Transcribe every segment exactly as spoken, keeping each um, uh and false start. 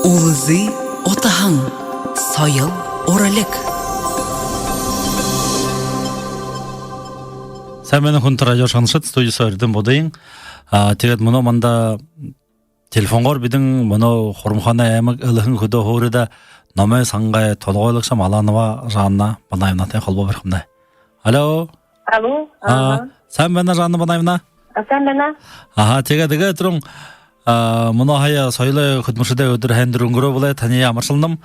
Үлзы утаһан. Соёл, уралиг. Сайн байна, хүндэтэ радио шагнагшад, студи соо Эрдэни Будын. А, тиигээд мүнөө манда телефонгоор бидэ мүнөө Хурамхаанай аймаг Элһэн хүдөө һууринда номой сангай толгойлогшо Маланова Жанна Банаевнатай холбоо барихамнай. Алло. Алло. А, ага. Сайн байна, Жанна Банаевна? А, сайн байна. Аха, тиигээд, тиигээд түрүүн, а, мүнөө һая соёлой хүдэлмэришэдэй үдэр һайндэр үнгэрөө бэлэй, таниие амаршалнам.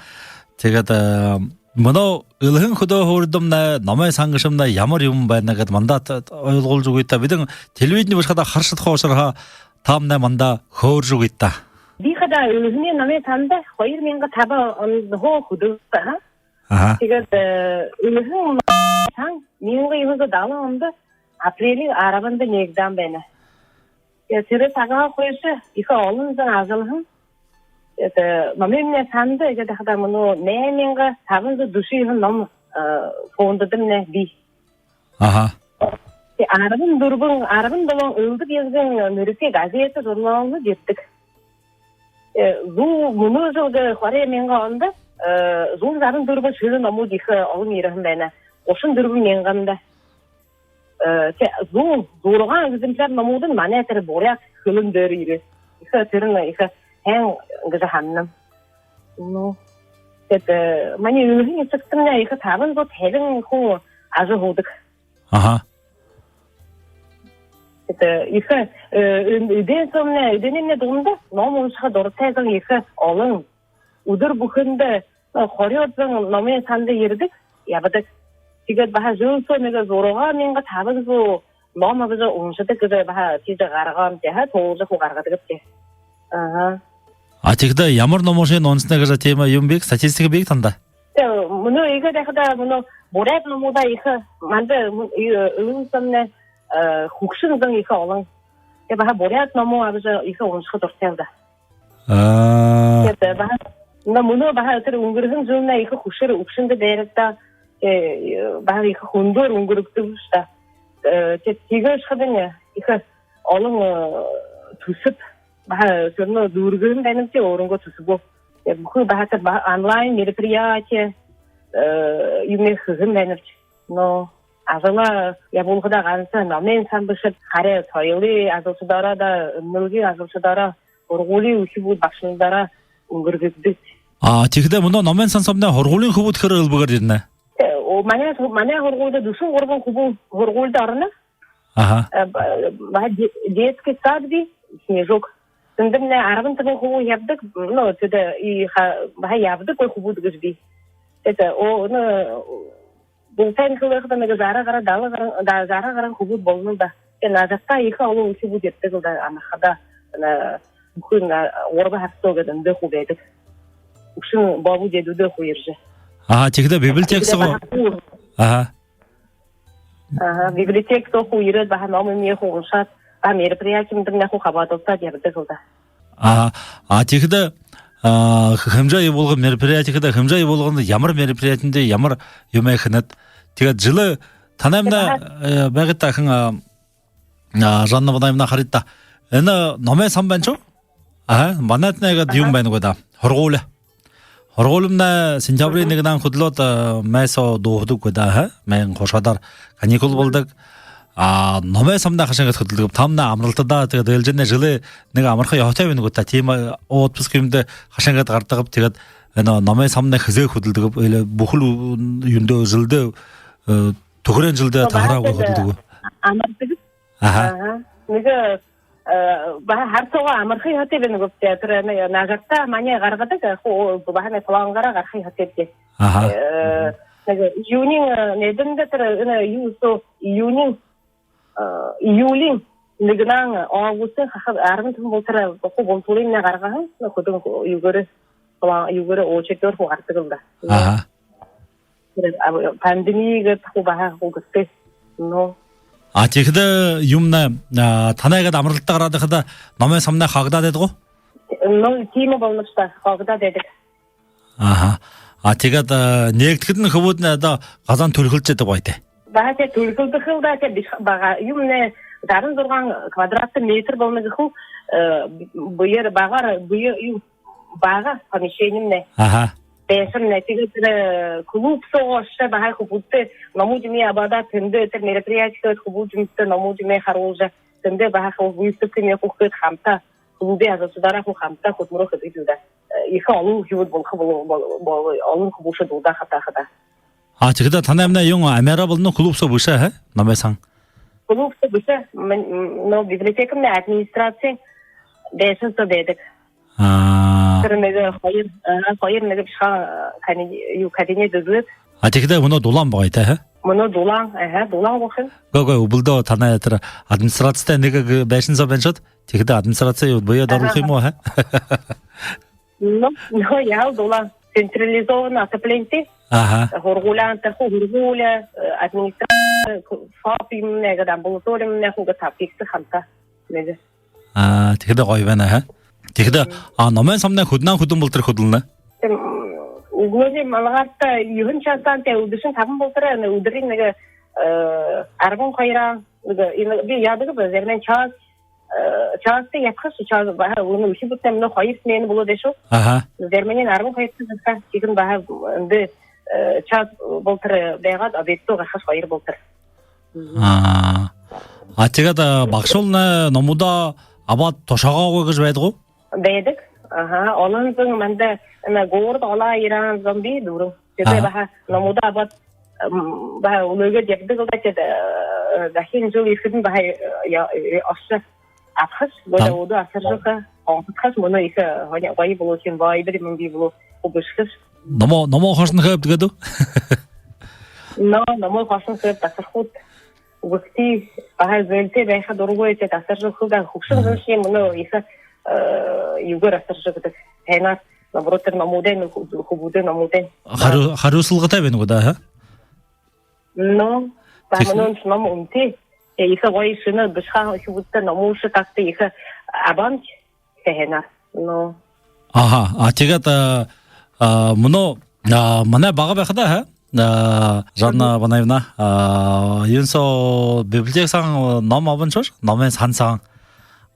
Тиигээд, а, мүнөө Элһэн хүдөө һууринда номой сан гээшэмнай ямар юумэн байна гээд манда т-, т-, ойлгуулжа үгыт даа. Бидэ телевидени бэшэ хадаа харшадхаа ушарһаа, таамнай манда хөөрэжэ үгыт даа. Би хадаа Элһэнэй номой санда хоёр мянга табан ондо хүдэлөөб, аха. Аха. Тиигээд, э, Элһэн сан мянга юһэн зуун далан ондо апрелиин арбанда нээгдэһэн байна. Э, тэрэ сагһаа хойшо ехэ олон зон ажаллаһан. Это номой санда, иигээд хадаа мүнөө найман мянга табан зуун дүшэн юһэн ном, э, фонддомнай бии. Аха. Тэ, арбан дүрбэн, арбан долоон элдэб язгын нэрэтэ газетэ, журналнууд ерэдэг. Э, зуун, мүнөө жэл гээ хорин мянга ондо, э, зуун жаран дүрбэн шэнэ номууд ехэ олон ерэһэн байна. Гушан дүрбэн мянганда. Э, тэ, зуун зургаан экземпляр номуудынь манай тэрэ буряад хэлэн дээрэ ерээ. Ехэ, тэрэнь ехэ һайн гэжэ һананам. Ну, тэдэ, манай Элһэн нютагтамнай ехэ табан зуун табин хүн ажаһуудаг. Аха. Тэдэ ехэ, э, эдэ соомнай, эдэниинь дунда ном уншаха дуратай зон ехэ олон. Үдэр бүхэндэ, э, хорёод зон номой санда ерэдэг, ябадаг. Тиигээд баһа жэл соо нэгэ зургаан мянга табан зуун ном абажа уншадаг гэжэ баһа тиижэ гаргаабди, ха, тоолжо хуу гаргадагбди. Аха. А тиихэдэ ямар номуудые уншана гэжэ тиимэ юумэн бии, статистика бии танда? Тэ, мүнөө иигээд хадаа, мүнөө буряад номуудаа ехэ, манда, мүн-, э, Элһэн соомнай, э, хүгшэн зон ехэ олон. Тэ, баһа буряад номоо абажа ехэ уншаха дуратай лэ даа. А. Тэ, баһа, но, мүнөө баһа тэрэ үнгэрһэн жэлнай ехэ хүшэр үбшэндэ дайрагдаа, э, баһа ехэ хүндөөр үнгэргэгдэбэш даа. Э, тэ, тиигээшье хадань ехэ олон, э, түсэб баһа тэрэнээ дүүргэһэн байнабди, өөрынгөө түсэбөө. Э, бүхы баһа тэрэ баһа онлайн мероприятие, э, юумэ хэһэн байнабди. Но ажалаа ябуулхадаа ганса номой сан бэшэ, харин соёлой ажалшадаараа даа, эмнэлгын ажалшадаараа, һургуулиин үхибүүд, багшанараараа үнгэргэгдэдэг. А, тиихэдэ мүнөө номой сан соомнай һургуулиин хүбүүд хэр элбэгээр ерэнэ? Э, о, манай, манай һургуулида дүшэн гурбан хүбүүн һургуулида ороно. Аха. Э, ба-, ба-, де-, детский сад бии, Снежок. Тэндэмнай арбан табан хүбүүн ябадаг, ну, тэдэ и ха-, баһа ябадаггүй хүбүүд гэжэ бии. Это, о, ну, бултайнь хэлэхэдэ, нэгэ зара гаран, дала гаран, да, зара гаран хүбүүд болоно лэ даа. Тэ, нажартаа ехэ олон үхибүүд ерэдэг лэ даа, амархадаа, на, бүхы на, гурба һара соо гээд эндээ хуу байдаг. Үбшэн баабай дээдүүдээ хуу ерэжэ. Аха, тиихэдэ библиотека соо. Тиихэдэ баһа хуу. Аха. Аха, библиотека соо хуу ерээд, баһа ном юумэ хуу уншаад, баһа мероприятиемнай хуу хабаадалсаад ябадаг лэ даа. А, а тиихэдэ, а, хэмжээ ябуулга, мероприятиеда, хэмжээ ябуулгада ямар мероприятиинуудые, ямар юумэ хэнэт? Тиигээд жэлэй танаймнай, э, байгты хэн, а, а, Жанна Банаевна, харыт даа. Энэ номой сан байна гү? Аха, манайтнай иигээд юумэн байна гү даа. Һургуули. Һургуулимнай сентябриин нэгэдэһээн хүдэлөөд, э, май соо дууһадаг гү даа, аха? Майин хушаадаар каникул болодог. А номой самнай хайшан гээд хүдэлдэгб? Таамнай амаралтада, тиигээд ээлжээнэй жэлэй нэгэ амарха ёһотой байна гүт даа? Тиимэ отпуск юумэндэ хайшан гээд гарадагб? Тиигээд энэ номой самнай хэзээ хүдэлдэгб? Или бүхэли ү-, юундэ, жэлдээ, э, түхэреэн жэлдээ таһараагүй хүдэлдэгб? Амардаг. Аха. Аха. Нэгэ, э, баһа һара соогоо амарха ёһотой байна гүб даа. Тэрэ, э, нажартаа манай гаргадаг, э, хуу, баһа нэгэ плангаараа гараха ёһотойбди. Аха. Э, нэгэ июниин, э, нэгэдэндэ тэрэ, э, юу соо, июниин, э, июлиин нэгэдэһээн августын хахад арбан табан болотор, э, хуу бултадыемнай гаргаһан, ну, хүдөө юугээрээ, план юугээрээ, очередёор хуу гарадаг лэ даа. Аха. Пандеми гээд хуу баһа хуу гэртээ. Ну. А тиихэдэ юумнай, а, танай иигээд амаралтада гараад байхада номой самнай хаагдаад байдаг гү? Ну, тиимэ болоно бшуу даа, хаагдаад байдаг. Аха. А тиигээд, а, нээгдэхэдэнь хүбүүднай одоо газаан түлхилжэ байдаг гү, тээ? Баһа тээ түлхилдэг лэ даа, тээ бишыхан бага. Юумнай жаран зургаан квадратный метр болоно гэхэ гү, э, бэеэр багаар, бэе, юу, Бага помещениемнай. Аха. Байшамнай. Тиигээд тэрэ клуб соогоо ошожо, баһа хүбүүдтэ номууд юумэ абаад, тэндэ тэрэ мероприятиетэй хүбүүд юумэдтэ номууд юумэ харуулжа, тэндэ баһа хуу выставка юумэ хуу хээд, хамта клубай ажалшадаараа хуу хамта хүдэлмэри хэдэг юм даа. Ехэ олон хүбүүд болохо, бол-, бол-, бол-, олон хүбүүшээ дуулдаа хадаа хадаа. А, тиихэдэ танаймнай юун, амяараа болоно, клуб соо бэшэ, аха? Номой сан. Клуб соо бэшэ, м-, м-, но библиотекамнай администрациин байшан соо байдаг. А. Тэрэ нэгэ хоёр, аха, хоёр нэгэ бэшэ, а, кани-, юу, кабинет үзөөд. А, тиихэдэ мүнөө дулаан байгаа, аха? Мүнөө дулаан, аха, дулаан болохо юм. Гой, гой, үбэлдөө танай тэрэ администрацитай нэгэ гэ-, байшан соо байна шуу. Тиихэдэ администраци юу, бэеэ... Аха. Даруулха юм гү, аха? Ну, ну, яал дулаан. Централизованно отоплениетэй. Аха. Һургуулиин тэрэ хуу һургуули, э, администраци, ФАП юумэнэй, гээд амбулаторимнай, хуу гээд аптекатай хамта. Нэгэ. А, тиихэдэ гоё байна, аха. Тиихэдэ, а, номой самнай хэдынһаа хэдэн болотор хүдэлнэ? Тиимэ, үглөөнэй малгаарта юһэн часһаа тээ үдэшын табан болотор, энэ үдэрэй нэгэ, э, арбан хоёрһаа, нэгэ, энэ, би яадаг бэ, заримань час, э, частай ябаха шуу, час баһа, үнөө үхибүүдтэ мүнөө хоёр смена болоод шуу. Аха. Заримань арбан хоёрта ябаха, тиихэдэ баһа, эндэ, э, час болотор байгаад, обедтэ гараха шуу хоёр болотор. А. А, тиигээд, а, багшуулнай номуудаа абаад тушаагаагүй гэжэ байдаг гү? Байдаг. Аха, олон зон манда, энэ, город голоо ерэһэн зон бии дүүрэн. Тиигээд... Аха. Баһа номуудаа абаад, м, баһа үлөөгээд ябадаг лэ даа, тиигээд, э, дахин жэл ерэхэдэнь баһа, э, я-, э, ошожо абаха шуу. Гой даа, одоо асаржа үгэхэ, хонходохо шуу, мүнөө ехэ, э, гоё, гоё болоо һэн, Вайбер юумэн бии болоо, хуу бэшэхэ шуу. Номоо, номоо хошоно хээд гээд гү? Но, номоо хошоно хээд, асархууд үгэгты, баһа зөөлтэй байха дургүй, тиигээд асаржа үгэхэл даа, хүгшэн зон шэнги мүнөө ехэ, э, юугээр асаржа үгэдэг. Һайнаар, наоборот, тэрэ номуудынь, хү-, хүбүүдэй номуудынь. Харю-, харюусалгатай байна гү даа, аха? Но, баһа... Тиихэдэ мүнөө ном үнэтэй. Э, ехэ гоё шэнэ бэшэһэн хүбүүдтэ номуудые тагты ехэ абаамди. Һайнаар. Но. Аха, а, тиигээд, а, а, мүнөө, а, манай бага байхада, аха? А, Жанна Банаевна, а, юун соо, библиотека соо ном абана шуу, номой сан соо.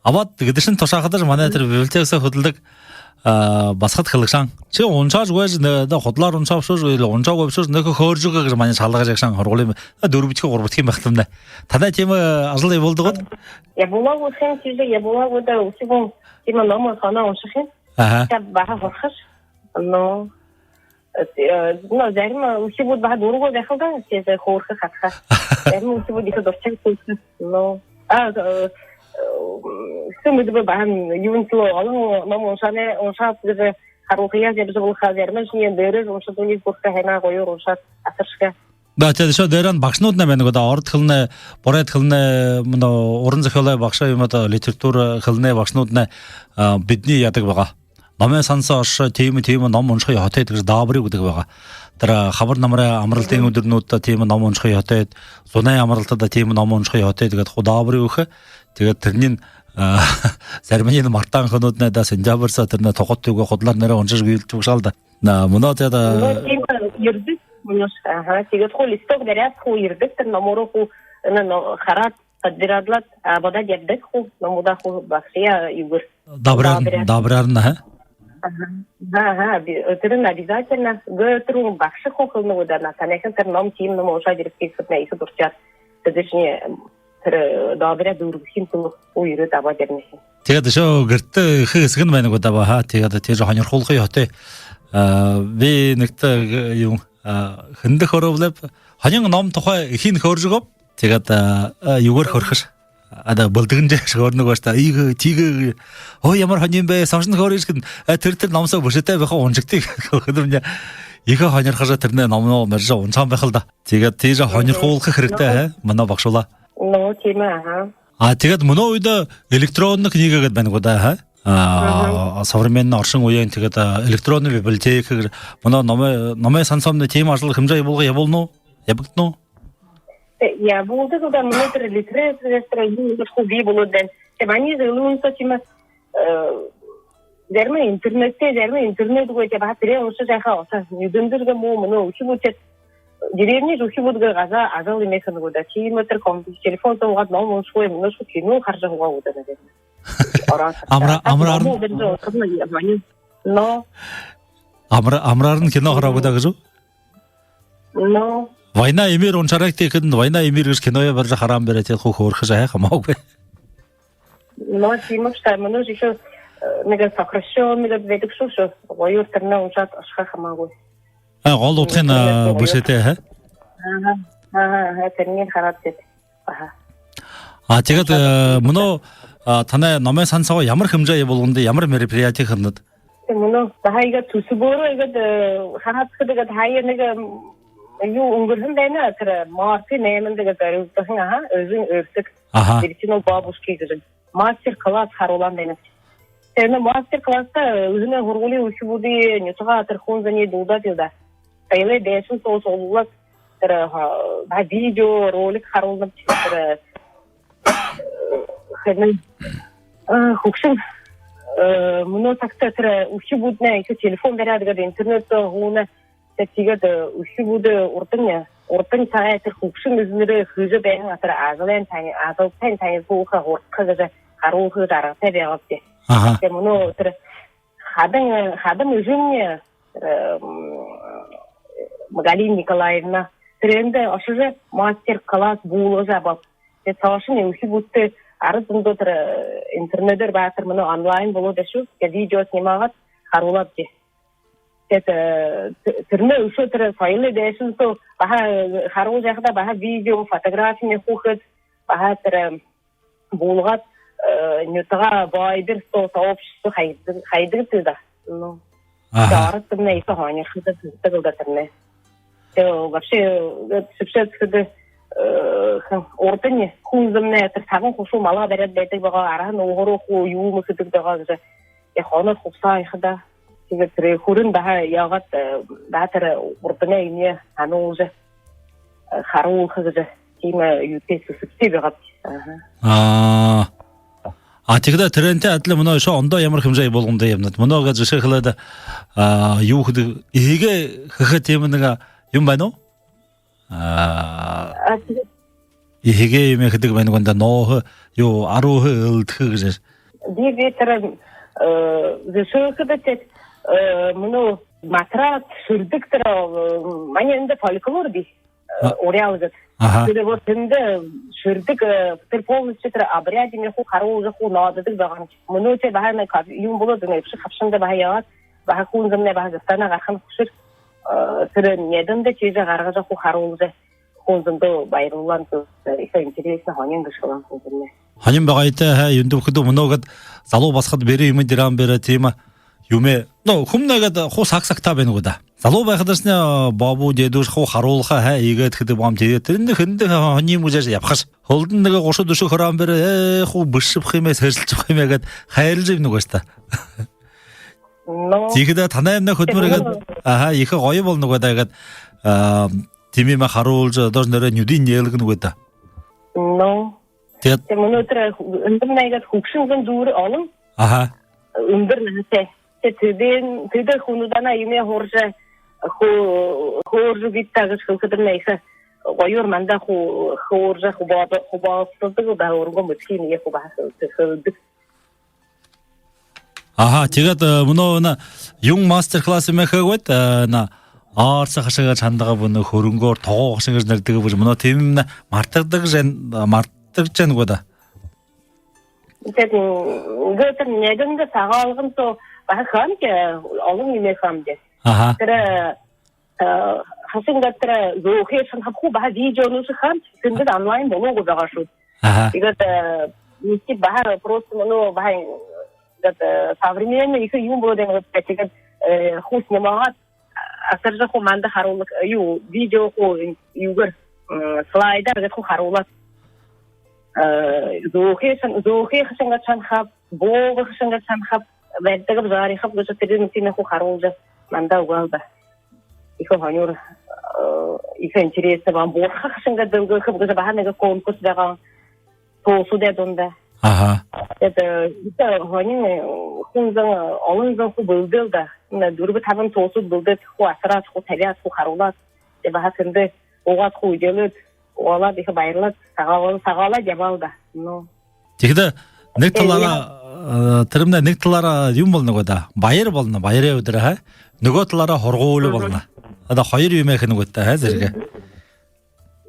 Абаад, тиигэдэшни тушаахадаш манай тэрэ библиотека соо хүдэлдэг, а, басагад хэлэгшэн: ши уншаажа үгөөш, нэ, да, худалаар уншаабши шуу, или уншаагүй бшуу шуу, нэгэ хөөрэжэ үгыш гэжэ манай шалгажа ябашан, һургуулиин, а, дүрбэдэхи, гурбадахи байхадамнай. Танай тиимэ ажал ябуулдаг гү? Ябуулаагүй һэн, тиижэ ябуулаагүй даа, үхибүүн тиимэ номоо һанаа уншаха юм. Аха. Тиигээд баһа һурахаш. Но, э, но, зарим үхибүүд баһа дургүй байхал даа, тиижэ хөөрэхэ хадаа. Зарим үхибүүд ехэ дуртай хөөрэхэ. Но. А, э, э, хэн мэдэбэ, баһа юун соо олон ном уншаана, уншаад, тиижэ харуулхаяа ябажа болохо, заримань шэнги дээрээ уншаад, үни хүрхэ, һайнаар гоёор уншаад асаршаха. Да, тиигээд үшөө дээрэнь багшанууднай байна гү даа, ород хэлэнэй, буряад хэлэнэй, мүнөө уран зохёолой багша юм даа, литература, хэлэнэй багшанууднай, а, бидэниие яадаг байгаа. Номой сан соо ошожо, тиимэ, тиимэ ном уншаха ёһотойт гэжэ даабари үгэдэг байгаа. Тэрэ хабар намарай амаралтын үдэрнүүдтэ тиимэ ном уншаха ёһотойт, зунай амаралтада тиимэ ном уншаха ёһотойт гээд хуу даабари үгэхэ. Тиигээд тэрэниие, а, заримань мартаһан хүнүүднай даа, сентябрь соо тэрэнээ тогтодог, худалаар нээрээ уншажа гүйлдэдэг бшуу даа. На, мүнөө тиигээд, а... Ну, тиимэ, ерэдэг, мүнөө, аха, тиигээд хуу листок бариад, хуу ерэдэг, тэрэ номуудые хуу, энэ, но, хараад, подбираад лэ, а, бодоод ябадаг хуу, номуудаа хуу багшаяа юугээр. Даабаряар... Даабаряар. Даабаряар, аха? Аха. Аха, аха, оби-, тэрэнь обязательно, гэ-, тэрэ багша хуу хэлэнэ гү даа, на, танайхан тэрэ ном, тиимэ ном уншаад ерэхэ гэхэдэнь ехэ дуршаад, тэдэшни, тэрэ даабаряа дүүргэхын түлөө хуу ерээд абаад ябана һэн. Тиигээд үшөө гэртэ ехэ эсэгэнь байна гү даа баһа, тиигээд тиижэ һонирхуулха ёһотой. А, би нэгтэ, э, юун, а, хэндэ хөөрөө бэлэйб, һонин ном тухай эхынь хөөрэжэ үгөөб. Тиигээд, а, а, юугээр хөөрэхэш? А, да, бэлдэгэнжэ хөөрэнэ гүш даа. Иигэ, тиигэ. Ой, ямар һонин бэ, һонин хөөрыш гээд. А, тэрэ, тэрэ ном соо бэшээтэй байха, уншагты гэхэдэмни ехэ һонирхожо, тэрэнэй номоо барижа уншаһан байхал даа. Тиигээд тиижэ һонирхуулха хэрэгтэй, аха, манай багшуулаа. Ну, тиимэ, аха. А, тиигээд мүнөө үедэ электронно книга гээд байна гү даа, аха? А, современный, оршон үеын, тиигээд, а, электронно библиотека гэжэ. Мүнөө номой, номой сан соомнай тиимэ ажал хэмжээ ябуулга ябуулна гү? Ябагдана гү? Э, ябуулдаг даа, мүнөө тэрэ литература, юун хуу бии болоод байна. Тиигээд манай зэлүүн соо тиимэ, э, зарим интернеттэй, зарим интернет үгы, тиигээд баһа тэрэ уншажа байха, ошоо, нюдэн дээрэ муу, мүнөө үхибүүдтэ деревняда үхибүүд гэ газаа ажал юумэ хэнэ гү даа. Тиимэ тэрэ компьютер, телефон суугаад ном уншаха, мүнөө шууд кино хаража һуугаа гү даа, наверное. Ороод. Амра-, амраар. Ном дээрэ уншаха юм, я, мани. Но. Амар-, амараарынь кино хараа гү даа гэжэ гү? Но. «Война и мир» уншаарайгты гэхэдэнь, «Война и мир» гэжэ киноёо барижа хараан бэрээ, тиигээд хуу хөөрхэжэ һайхан хамаагүй. Но, тиимэ бшуу даа, мүнөө ещё, э, нэгэ сокращённый гээд байдаг шүү, гоёор тэрэнээ уншаад ошохо хамаагүй. А, гол удхань, интернет а, руу бэшээтэй, ха? Аха, аха, аха, тэрэнээ хараад гээд. Аха. А, тиигээд, э, мүнөө, а, танай номой сан соогоо ямар хэмжээ ябуулганда, ямар мероприятие хэнэт? Тээ, мүнөө баһа иигээд түсэбөөрөө иигээд, э, хараад хэдэ иигээд һаяа нэгэ, м, юу үнгэрһэн байна, тэрэ мартын найманда иигээд зорюулһан, аха, эжын эбсэг. Аха. День бабушки гэжэ. Мастер-класс харуулаан байна. Тэрэ мастер-класста, э, эжынэ һургуулиин үхибүүдые, нютагай тэрэ хүн зониие дуудаад лэ даа. Соёлой дайшан соо суглуулаад, тэрэ, ха, ба видео, ролик харуулнаб, тэрэ, э, хэнэ, э, хүгшэн, э, мүнөө сагта тэрэ үхибүүднай ехэ телефон бариад, иигээд интернет соо һууна. Тээ, тиигээд, э, үхибүүдые урдань, урдань сагай тэрэ хүгшэн эжынэрээ хэжэ байһан тэрэ ажалайнь тани-, ажалтайнь танилсуулха, һургаха гэжэ, харуулха гэжэ аргатай байгаабди. Аха. Тээ, мүнөө тэрэ хадам, хадам эжымни, э, м, Галина Николаевна, тэрээндэ ошожо мастер-класс буулгажа абааб. Тээ, соошни үхибүүдтэ арад зондоо тэрэ, э, интернедээр баһа тэрэ мүнөө онлайн болоод бшуу, тээ, видео снимагаад харуулаабди. Тээ, э, тэ-, тэрэнээ үшөө тэрэ соёлой дайшан соо баһа, э, харуулжа байхада баһа видео, фотографимнай хуу хээд, баһа тэрэ, э, буулгаад, э, нютагай Viber соо сообщество хаядаг, хаядаг тээ даа. Ну. Аха. Тээ, арад зомнай ехэ һонирходог, һэрдэг лэ даа тэрэнээ. Тээ, вообще, э, шэбшээд хэдэ, э, хэн, урдань хүн зомнай тэрэ сагаан хушуу малаа бариад байдаг байгаа, арһан ууһаараа хуу юумэ хэдэг байгаа гэжэ. Тээ, хонор хубсаһа ехэ даа. Тиигээд тэрэ хүрэн баһа яагаад, э, баһа тэрэ урданай энээн һануулжа, э, харуулха гэжэ тиимэ, э, юутэй, зүсэгтэй байгааб. Аха. А. А, тиихэдэ тэрэнтэй адли мүнөө үшөө ондоо ямар хэмжээ ябуулганда ябанат? Мүнөө иигээд жэшээ хэлээд, а, юу хэдэг, эһэгээ хэхэ тиимэ нэгэ юм байна гү? А, а, тиигээд эһэгээ юумэ хэдэг байна гү даа, нооһо, юу, арууһа элдэхэ гэжэ. Би, би тэрэ, э, жэшээ хэлэхэдэ, тээ, э, мүнөө матрас шэрдэг тэрэ, э, манай эндэ фольклор бии, э, а, уряал гээд. Аха. Тэрэ вот тэндэ шэрдэг, э, тэрэ полностью тэрэ обрядымнай хуу харуулжа, хуу наададаг байгаа юм. Мүнөө тээ баһа нэгэ кап-, юм болоод, нэгэ бшуу хабшанда баһа ябаад, баһа хүн зомнай баһа гэртэһээ гарахань хүшэр, э, тэрэ няданда тиижэ гаргажа, хуу харуулжа, хүн зондоо баярлуулаан, э, ехэ интересно, һонин гэшхэлэн хүн зомнай. Һонин байгаа юм тээ, ха, юундэб гэхэдэ, мүнөө иигээд залуу басагад бэрхэ юумэ дээрэһээн бэрхэ тиимэ юумэ. Ну, хүн нэгэ иигээд хуу саг сагтаа байна гү даа. Залуу байхадашни, э, бабу, дедушка хуу харуулха, ха, иигээд хэдэг бам, тиигээд тэндэ, тэндэ, ха, һонин юм гэжэ ябахаш. Һүүлдэнь нэгэ гушаад, дүшөөд хүрэһээн бэрхэ, э, хуу бэшэжэ абаха юм, сэшэлжэ абаха юм гээд хайрлажа ябана гүш даа. Ну. Тиихэдэ танай юумэн хүдэлмэри иигээд, аха, ехэ гоё болоно гү даа иигээд, а, тиимэ юумэ харуулжа, одоошни нэрэ нюдэнь нээлгэнэ гү даа. Ну. Тиигээд. Тээ, мүнөө тэрэ, э, эндэмнай иигээд хүгшэн зон дүүрэн олон. Аха. Үндэр наһатай. Тээ, тэдэн, тэдэ хүнүүдһээ юумэ һуража, хөө-, хөөрэжэ үгыт даа гэжэ хэлэхэдэмнай ехэ гоёор манда хуу-, хөөрэжэ, хубаада-, хубаалсадаг даа, өөрынгөө мэдэхые хуу баһа хэл-, хэлэдэг. Аха, тиигээд, э, мүнөө энэ юун мастер-класс юумэ хээ гүт, э, энэ арса хашагаа шандагаа бү энэ хөрөнгөөр тогоо хашагаа нэрэдэг бэшэ. Мүнөө тиимэ юумэ мартагдадаг жэн, мартагдажа байна гү даа. Тиигээд, м, иигээд няданда Сагаалган соо баһа хаамди, олон юумэ хаамди. Аха. Тэрэ, э, хашан гээд тэрэ зөөхэй шанахаб, хуу баһа видеонуудые хаамди, тэндэ онлайн болоогүй байгаа шүү. Аха. Иигээд, э, мишти баһа просто мүнөө баһа иигээд, э, современный ехэ юм болоод байна гээд, тиигээд, э, хуу снимагаад, асаржа хуу манда харуулха, юу, видео хуу, юугээр, м, слайдаар иигээд хуу харуулаад, э, зөөхэй шан-, зөөхэй хашан гээд шанахаб, боога хашан гээд шанахаб, барьдагаб, жарихаб гэжэ тэрэ юумэ тиимэ хуу харуулжа манда үгөө л даа. Ехэ һонин, э, ехэ интересно байгаа. Буурха хашан гээд дэлгэхэб гэжэ баһа нэгэ конкурс байгаа. Туусуудай дунда. Аха. Тиигээд, э, ехэ һонин, э, хүн зон, э, олон зон хуу бэлдээ л даа. Мүнөө дүрбэ-табан туусууд бэлдээд, хуу асараад, хуу табяад, хуу харуулаад. Тээ, баһа тэндэ уугаад, хуу эдеэлээд, уугаад, ехэ баярлаад, сагаал-, сагаалаад ябаа л даа. Ну. Тиихэдэ нэгэ, э, талаараа, А, тэрэмнай нэгэ талаараа юун болоно гү даа? Баяр болоно, баярай үдэр, ха? Нүгөө талаараа һургуули болоно. Одоо хоёр юумэ хэнэ гүт даа, ха, зэргэ?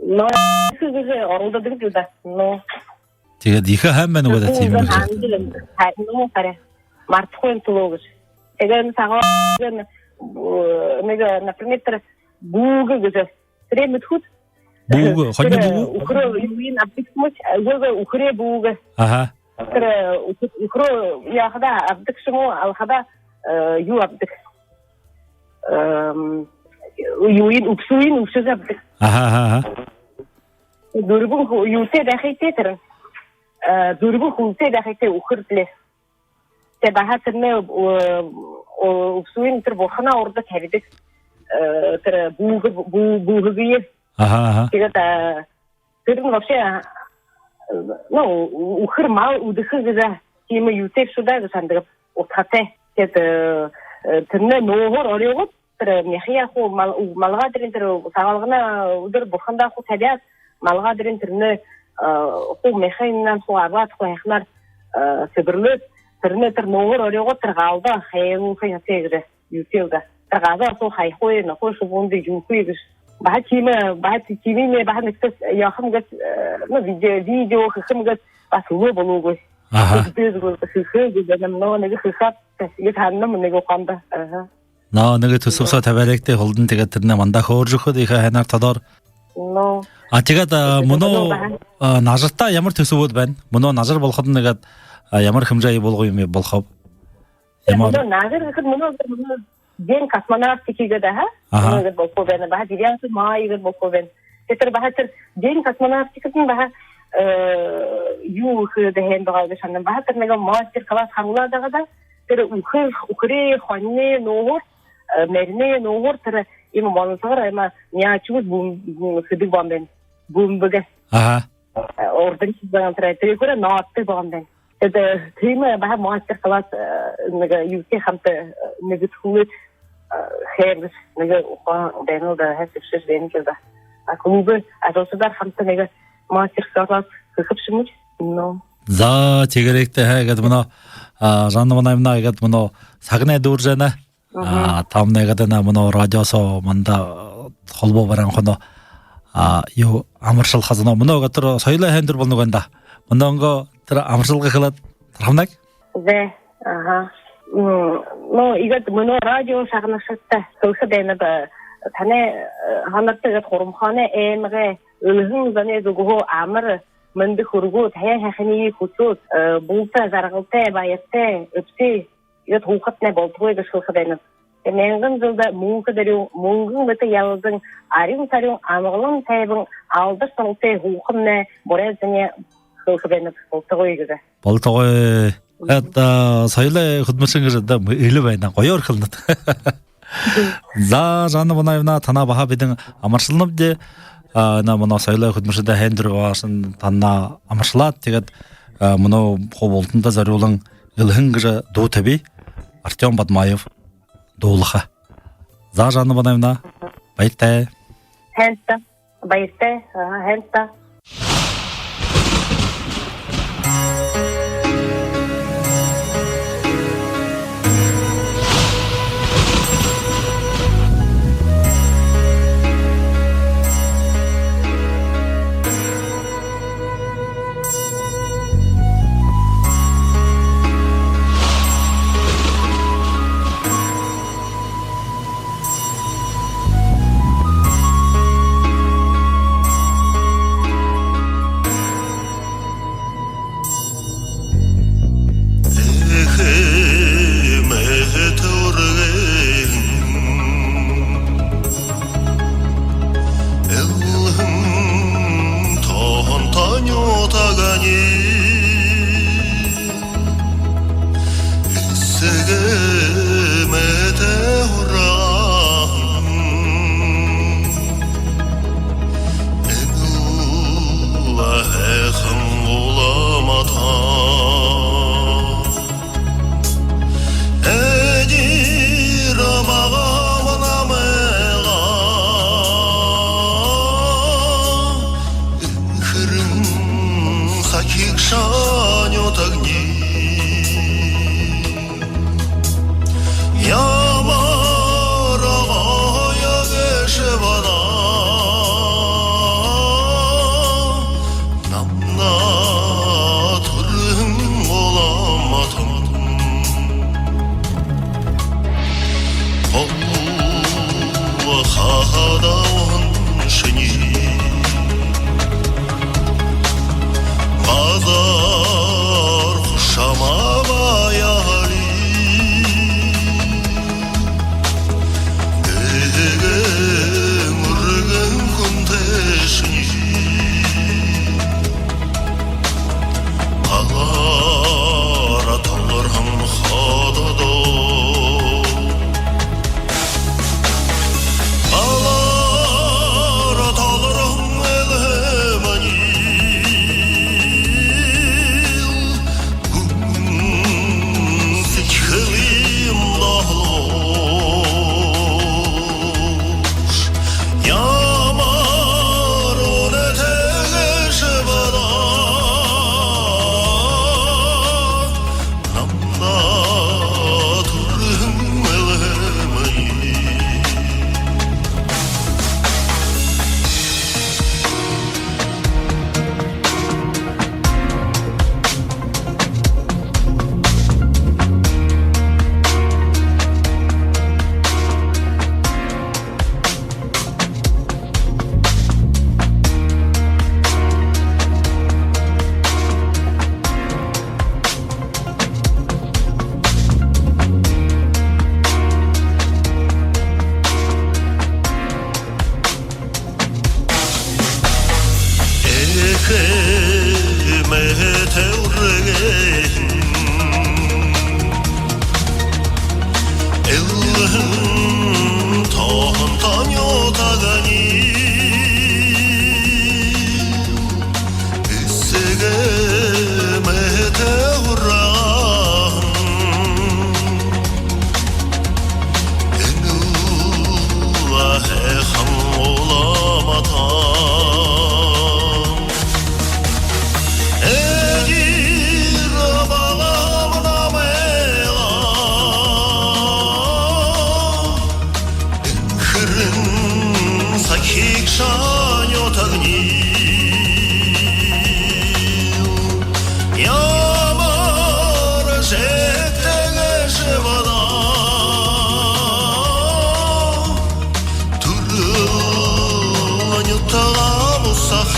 Но, ехэ гэжэ оролдодог юм даа. Но. Тиигээд ехэ һайн байна гү даа, тиимэ гэжэ. Ну, харин. Мартахагүйн түлөө гэжэ. Тиигээд сагаан, нэгэ, например, тэрэ бүүгэ гэжэ. Тэрэ мэдэхэ гүт? Бүүгэ, хонин бүүгэ? Үхэрөө юуень абдаг юм шэ, үгы, үхэрэй бүүгэ. Аха. Тэрэ үхэ-, үхэрөө яахадаа абдаг шэ юм гү, алахадаа, э, юу абдаг. Эм, юуень, үбсүүень үбшэжэ абдаг. Аха, аха, аха. Дүрбэн ху-, юутэй байха ёһотой тэрэ. Э, дүрбэн хүлтэй байха ёһотой үхэр лэ. Тэ баһа тэрэнэй, э, э, үбсүүень тэрэ бурханай урда табидаг. Э, тэрэ бүүгэ, бүү-, бүүгые. Аха, аха. Тиигээд, а, тэрэнь вообще, а, ну, үхэр мал үдэхэ гэжэ тиимэ юутэй бшуу даа гэжэ һанадаг, удхатай. Тиигээд, э, э, тэрэнээ нооһоор орёогоод, тэрэ мяхаяа хуу мал-, малгай дээрэнь тэрэ Сагаалганай үдэр бурхандаа хуу табяад, малгай дээрэнь тэрэнээ, э, хуу мяхыень хуу абаад, хуу һайханаар, э, сэбэрлээд, тэрэнээ тэрэ нооһоор орёогоод, тэрэ галда хайруулха ёһотой гэжэ юутэй лэ даа. Тэрэ газаа хуу хайхагүй, нохой шубуундаа юугүй гэжэ. Баһа тиимэ, баһа ти-, тиимэ баһа нэгтэ яахам гээд, э, ну, видео, видео хэхэм гээд баһа үгы болоогүй. Аха. Хэхэм гээд, хэхэм гээд, но нэгэ хэхэб, гээд һананам нэгэ ухаанда. Аха. Но нэгэ түсэб соо табяарайгты, һүүлдэнь тиигээд тэрэнээ манда хөөрэжэ үгэхэдэ, ехэ һайнаар тодоор. Но. А тиигээд, а, мүнөө, а, нажартаа ямар түсэбүүд байна? Мүнөө нажар болоходонь иигээд, а, ямар хэмжээ ябуулга юумэ болохоб? Ямар? Мүнөө нажар гэхэдэ, мүнөө, мүнөө День космонавтики гээд, аха. Аха. Мүнөө иигээд болохо байна. Баһа девятое мая иигээд болохо байна. Тиигээд тэрэ баһа тэрэ День космонавтикадань баһа, э, юу хэхэдэ һайн байгаа гэжэ һананам. Баһа тэрэ нэгэ мастер-класс харуулаад байгаа даа. Тэрэ үхэр, үхэрэй, хонинай нооһоор, э, мориной нооһоор тэрэ иимэ монсогор, иимэ мяч гээд бүм-, бүм-, хэдэг байгаа юм байна. Бүмбэгэ. Аха. Э, урдань шэбээн тэрэ, тэрэ хүрөө нааддаг байгаа юм байна. Тиигээд, э, тиимэ баһа мастер-класс, э, нэгэ юутэй хамта, э, нэгэдхүүлээд, э, хээб гэжэ нэгэ ухаан байна лэ даа, һайн сэбшэжэ байна гээ даа. А клубай ажалшадаар хамта нэгэ мастер-класс хэхэбши юм гү? Но. За, тиигээрэгты, ха, иигээд мүнөө, а, Жанна Банаевна, иигээд мүнөө сагнай дүүржэ байна. Мгм. А, тамнай иигээд энэ мүнөө радио соо манда, а, холбоо бараһан хоноо, а, юу, амаршалха зон. Мүнөө иигээд тэрэ соёлой һайндэр болоно гэнэ даа. Мүнөө иигээд тэрэ амаршалга хэлээд тархамнай. Зэ, аха. М, ну, иигээд мүнөө радио шагнагшадта хэлэхэ байнаб, танай, э, һанаарта иигээд Хурамхаанай аймагай элһэн зоной зүгһөө амар мэндэ хүргөөд, һайн һайханиие хүсөөд, э, булта жаргалтай, баяртай, эбтэй иигээд һуухатнай болтогой гэжэ хэлэхэ байнаб. Мянган жэлдэ мүнхэ дорюун, мүнгэн мэтэ ялалзан, арюун сарюун, амгалан тайбан, алдар талатай һуухамнай, буряад зониие хэлэхэ байнаб, болтогой гэжэ. Болтогой. Мгм. Эдэ, а, соёлой хүдэлмэришэн гэжэ даа, элэ байна. Гоёор хэлэнэт. За, Жанна Банаевна, танаа баһа бидэн амаршалнабди. А, энэ мүнөө соёлой хүдэлмэришэдэ һайндэр байһан танаа амаршалаад, тиигээд, а, мүнөө хуу бултанда зорюулан «Элһэн» гэжэ дуу табия. Артём Бадмаев дуулаха. За, Жанна Банаевна, баяртай. Һайн та. Баяртай. Аха, һайн та. Эхэ мэхэ түргэн элһэн тоонто нютагни эсэгэ мэтэ һураһан энэл һайхан Улаан-Үдэ. Эдир багаһаа намайгаа, энхэрэн сахигша нютагни. Хадаа уһан шэнги газар хушама баяли. Дээгүүр үргэн хүнтэй шэнги. Алаараа талархан хадаа даа. Алаараа талархан элһээ маниил гүн сэдьхэлыем дохлоош. Ямар үнэтэй гээшэб даа намда түрэһэн элһээмни. Эхэ мэхэ тэргэһэн элһэн тоонто нютагни. Эсэгэ мэхэ тэргэһэн энэл һайхан уламтан. Эдир балам намайла энхэрэн сахигша нютагни. Ямар жэгтэй гээшэб даа түрэл нютагаа бусаха.